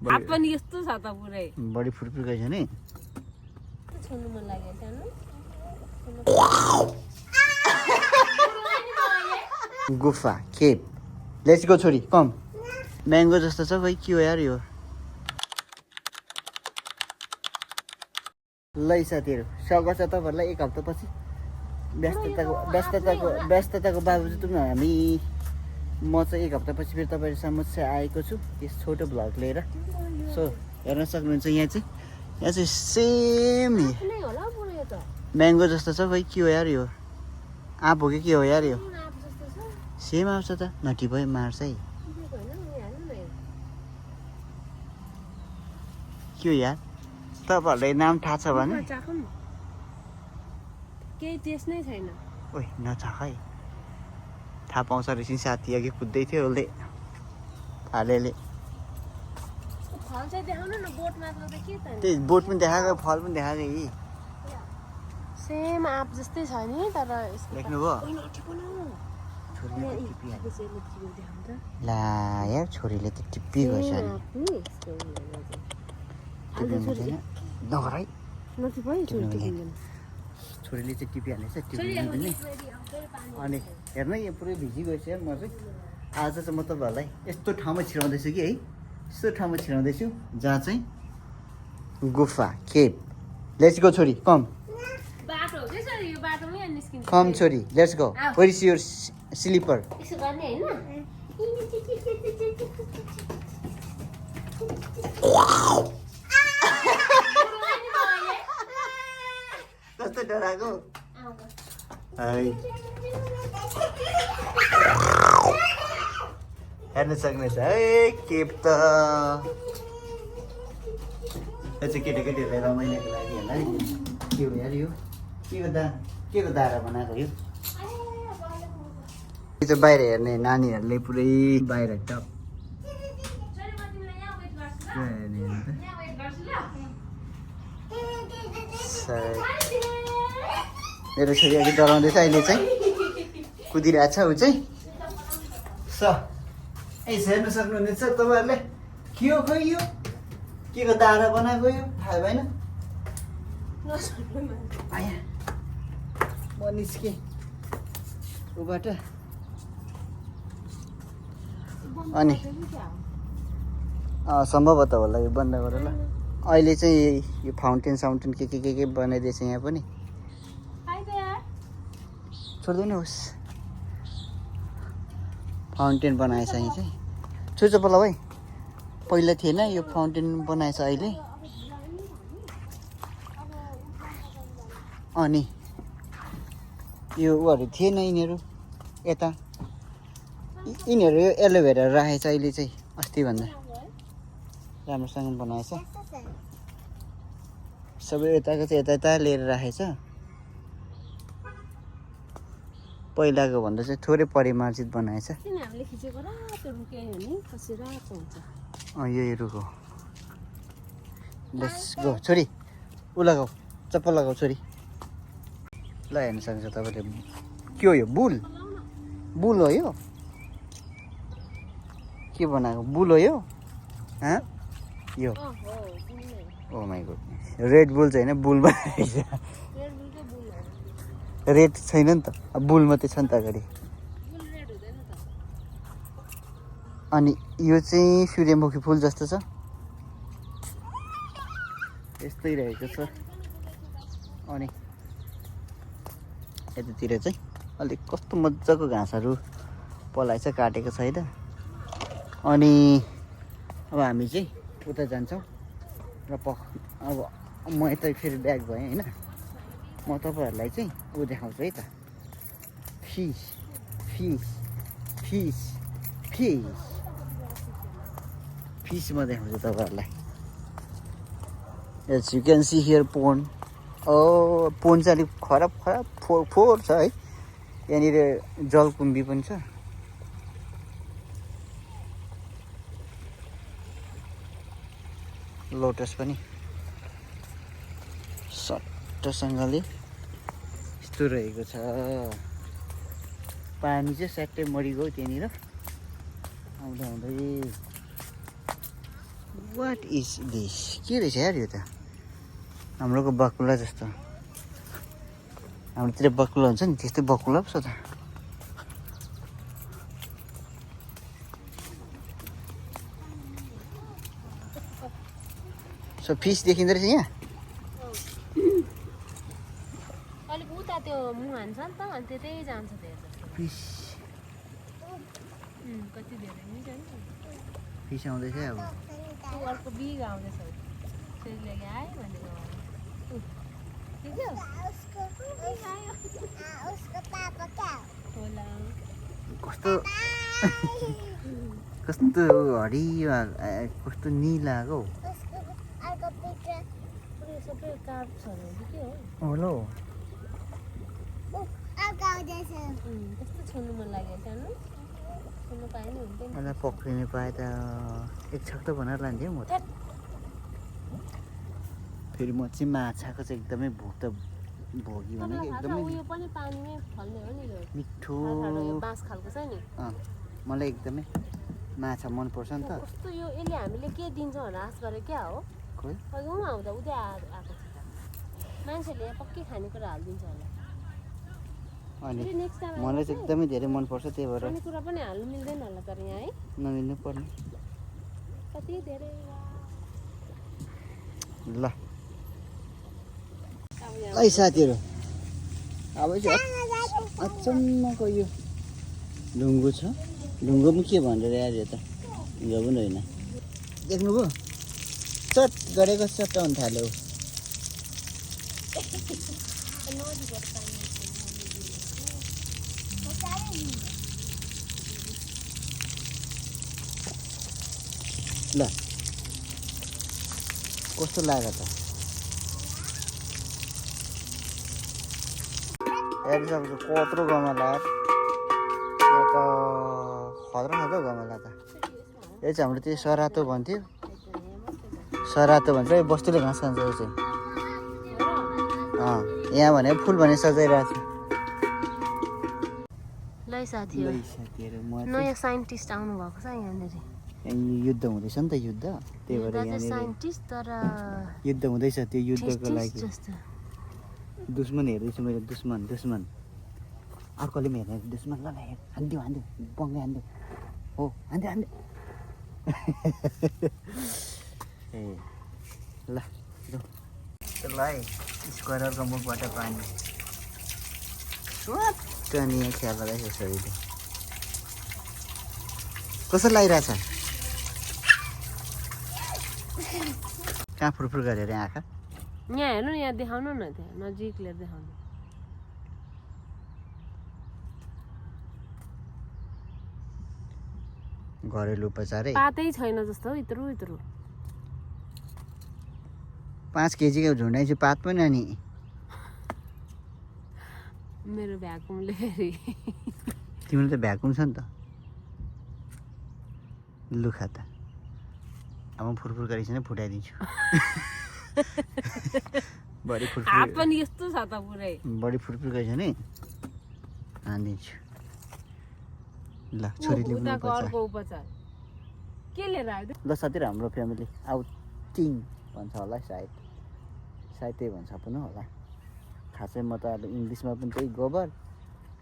हात पनि यस्तो छ त पुरै बडी फुरफुर गएछ नि छुनु मन लाग्यो सानो गुफा केप लेट्स गो छोरी कम म्याङ्गो जस्तो छ भाइ के हो यार यो लै साथीहरू स्वागत छ तपाईँहरूलाई एक हप्तापछि व्यस्तताको बावजुद पनि हामी म चाहिँ एक हप्तापछि फेरि तपाईँहरू समक्ष आएको छु यस छोटो भ्लग लिएर सो हेर्न सक्नुहुन्छ यहाँ चाहिँ सेम म्याङ्गो जस्तो छ भाइ के हो यार यो आँप हो कि के हो यार यो सेम आउँछ त नटी भयो मार्छ है के हो यार तपाईँहरूलाई नाम थाहा छ भने केही टेस्ट नै छैन ओइ नचाख है थाहा पाउँछ रहेछ साथी अघि कुद्दै थियो उसले फालेले फल चाहिँ देखाउनु न बोट मात्र त के त त्यही बोट पनि देखाएको फल पनि देखाएको यी सेम आँप जस्तै छ नि तर देख्नुभयो ला यार छोरीले त टिप्पी गर्छ नगर है छोरीले चाहिँ टिपिहालेछ टिप्ने अनि हेर्नु यो पुरै भिजी गएछ म चाहिँ आज चाहिँ म तपाईँहरूलाई यस्तो ठाउँमा छिराउँदैछु कि है यस्तो ठाउँमा छिराउँदैछु जहाँ चाहिँ गुफा केप लेट्स गो छोरी कम कम छोरी let's go where is your slipper कस्तो डराएको हेर्न सक्नेछ है केप त यो चाहिँ केटाकेटीहरूलाई रमाइलोको लागि होला है के हो यार यो के को दारा बनाएको यो चाहिँ बाहिर हेर्ने नानीहरूले पुरै बाहिर टप मेरो छोरी अघि डराउँदैछ अहिले चाहिँ कुदिरहेछ ऊ चाहिँ हेर्न सक्नुहुनेछ तपाईँहरूले के हो खोइ यो के को दारा बनाएको यो थाहा भएन म निस्केँ ऊबाट अनि सम्भवतः होला यो बन्द गर ल अहिले चाहिँ यो फाउन्टेन साउन्टेन के बनाइदिएछ यहाँ पनि छोड्दैन होस् फाउन्टेन बनाएछ यहाँ चाहिँ छोड्छ पल्ल भाइ पहिला थिएन यो फाउन्टेन बनाएछ अहिले अनि यो उहरू थिएन यिनीहरू यता यिनीहरू यो एलोभेरा राखेछ अहिले चाहिँ अस्तिभन्दा राम्रोसँग बनाएछ सबै यताको चाहिँ यता लिएर राखेछ पहिलाको भन्दा चाहिँ थोरै परिमार्जित बनाएछ यही रुखो लेट्स गो छोरी ऊ लगाऊ चप्पल लगाऊ छोरी ल हेर्न सक्छ तपाईँले के हो यो बुल हो यो के बनाएको बुल हो यो यो ओ माई गुडनेस रेड बुल चाहिँ होइन बुल बनाएछ रेड छैन नि त बुल मात्रै छ नि त अगाडि अनि यो चाहिँ सूर्यमुखी फुल जस्तो छ यस्तै रहेको छ अनि यतातिर चाहिँ अलिक कस्तो मजाको घाँसहरू पलाएछ काटेको छैन अनि अब हामी चाहिँ उता जान्छौँ र अब म यता फेरि ब्याक भएँ होइन म तपाईँहरूलाई चाहिँ ऊ देखाउँछु है त फिस म देखाउँछु तपाईँहरूलाई as you can see here pond pond चाहिँ अलिक खराब फोहोर छ है यहाँनिर जलकुम्बी पनि छ लोटस पनि सट्टसँगले यस्तो रहेको छ पानी चाहिँ स्याट्टै मरिगयो त्यहाँनिर अब आउँदै आउँदै वाट इज दिस के रहेछ यार यो त हाम्रोको बकुला जस्तो हाम्रोतिर बकुला हुन्छ नि त्यस्तै बकुला पो छ त सो फिस देखिँदो रहेछ यहाँ अलिक उता त्यो मुह हान्छ नि त अनि त्यतै जान्छ त्यो फिस कति धेरै नि जान्छ फिस आउँदैछ अब त्यो अर्को बिग आउँदैछ त्यसले आयो भनेको होला कस्तो कस्तो हरियो कस्तो निलाको सबै कार्ड्सहरू के हो होला कस्तो छुनु मन लाग्यो सानो छुनु पाएन हुन्थ्यो नि मलाई पक्रिनु पाए त एक छक त भनेर लान्थेँ म त फेरि म चाहिँ माछाको चाहिँ एकदमै भोक त भोग्यो भने एकदमै उयो पनि पानीमै फल्ने हो नि यो मिठो यो बाँस खालको छ नि मलाई एकदमै माछा मनपर्छ नि त कस्तो यो यसले हामीले के दिन्छ भनेर आश गरे क्या हो खोइ गाउँमा आउँदा उतै आएको छ मान्छेले यहाँ पक्कै खानेकुरा हालिदिन्छ होला अनि नेक्स्ट टाइम मलाई चाहिँ एकदमै धेरै मनपर्छ त्यही भएर खानेकुरा पनि हाल्नु मिल्दैन होला तर यहाँ है नमिल्नु पर्ने कति धेरै ल है साथीहरू अब चाहिँ अचम्मको यो ढुङ्गो छ ढुङ्गो पनि के भनेर यार यो त ढुङ्गो पनि होइन देख्नुभयो चट गरेको चट्ट हुन थाल्यो ल कस्तो लाग्यो त हेरिसक्छु कत्रो गमला यहाँ त खतरा छ त गमला त यो चाहिँ हाम्रो त्यो सरातो भन्थ्यो सरातो भन्छ यो बस्तुले घाँस खान्छ यो चाहिँ यहाँ भने फुल भने सजाइरहेको छु ल साथीहरू म नयाँ साइन्टिस्ट आउनु भएको छ यहाँनिर युद्ध हुँदैछ नि त युद्ध त्यही भएर यहाँनिर साइन्टिस्ट तर युद्ध हुँदैछ त्यो युद्धको लागि जस्तो दुश्मन हेर्दैछु मैले दुश्मन दुश्मन अर्कोले पनि हेर्ने दुश्मन ल हान्दियो हान्दियो बङ्गे हान्दियो हो हान्दियो हान्दियो ए ल ल है स्क्वायरको मुखबाट पानी स्वाट अनि यहाँ ख्याल रहेछ शरीरले कसो लागिरहेछ कहाँ फुरफुर गरेर आँखा यहाँ हेर्नु न यहाँ देखाउनु न त्यहाँ नजिक लिएर देखाउनु घरेलु उपचारै पातै छैन जस्तो हौ यत्रो यत्रो 5 केजीको झुन्डाइछु पात पनि अनि मेरो भ्याकुमले फेरि तिम्रो त भ्याकुम छ नि त लुखा त अब फुरफुर गरिकन फुटाइदिन्छु बढी हात फुरफुर पनि यस्तो छ त पुरै बढी फुरफुर गरिछ नि हानिदिन्छु ल छोरीले पनि उताको उपचार अर्को उपचार के लिएर आयो ल साथीहरू हाम्रो फ्यामिली आउटिङ भन्छ होला सायद सायद त्यही भन्छ पनि होला खासै म त अब इङ्ग्लिसमा पनि त्यही गोबर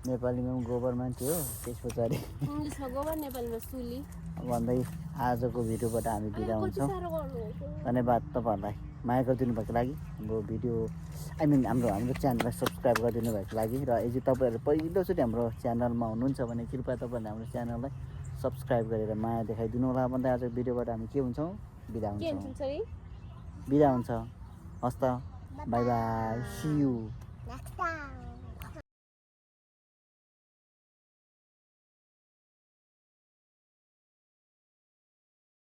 नेपालीमा पनि गोबर मान्छे हो त्यस पछाडि इङ्ग्लिसमा गोबर नेपालीमा सुली भन्दै आजको भिडियोबाट हामी बिदा हुन्छौँ धन्यवाद तपाईँहरूलाई माया गरिदिनु भएको लागि हाम्रो भिडियो हाम्रो च्यानललाई सब्सक्राइब गरिदिनु भएको लागि र यदि तपाईँहरू पहिलोचोटि हाम्रो च्यानलमा हुनुहुन्छ भने कृपया तपाईँहरूले हाम्रो च्यानललाई सब्सक्राइब गरेर माया देखाइदिनु होला भन्दै आजको भिडियोबाट हामी के हुन्छौँ बिदा हुन्छ हस् त बाई बाई सी यू